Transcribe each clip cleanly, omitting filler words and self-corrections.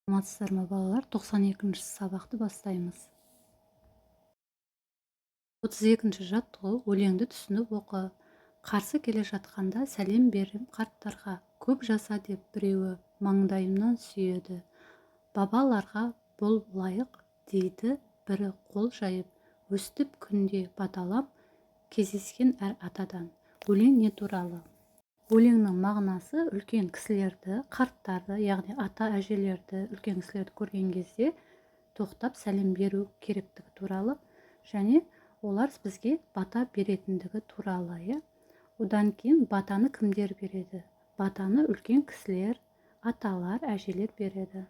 Саламатсыздар ма, балалар? 92-ші сабақты бастаймыз. 32-ші жаттығу. Өлеңді түсініп оқы. Қарсы келе жатқанда сәлем берем қарттарға. Көп жаса деп біреуі маңдайымнан сүйеді. Бабаларға бұл лайық дейді бірі қол жайып. Өстіп күнде баталап кездескен әр атадан. Өлең не туралы? Өлеңнің мағынасы: үлкен кісілерді, қарттарды, яғни ата әжелерді, үлкен кісілерді көрген кезде тоқтап сәлем беру керектігі туралы және олар бізге бата беретіндігі туралы, иә. Одан кейін батаны кімдер береді? Батаны үлкен кісілер, аталар, әжелер береді.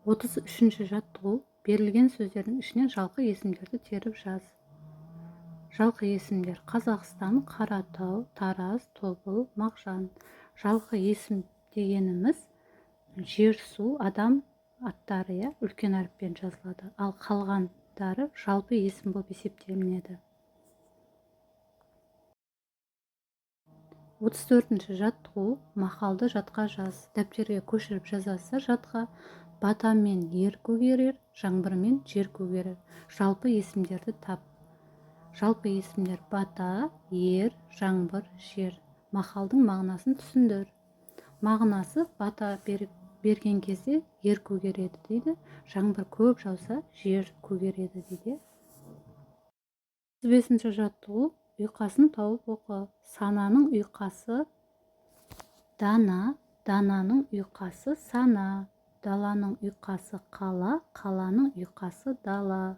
33-ші жаттығу. Берілген сөздердің ішінен жалқы есімдерді теріп жаз. Жалқы есімдер: Қазақстан, Қаратау, Тараз, Тобыл, Мағжан. Жалқы есім дегеніміз жер, су, адам аттары, иә, үлкен әріппен жазылады, ал қалғандары жалпы есім болып есептелінеді. 34-ші жаттығу. Мақалды жатқа жаз. Дәптерге көшіріп жазасыздар жатқа. Батамен ер көгерер, жаңбырмен жер көгерер. Жалпы есімдерді тап. Жалпы есімдер: бата, ер, жаңбыр, жер. Мақалдың мағынасын түсіндір. Мағынасы: бата берген кезде ер көгереді дейді, жаңбыр көп жауса, жер көгереді дейді. 35-ші жаттығу. Ұйқасын тауып оқы. Сананың ұйқасы дана, дананың ұйқасы сана, даланың ұйқасы қала, қаланың ұйқасы дала.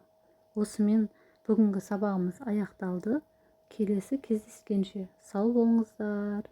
Осымен бүгінгі сабағымыз аяқталды. Келесі кездескенше сау болыңыздар.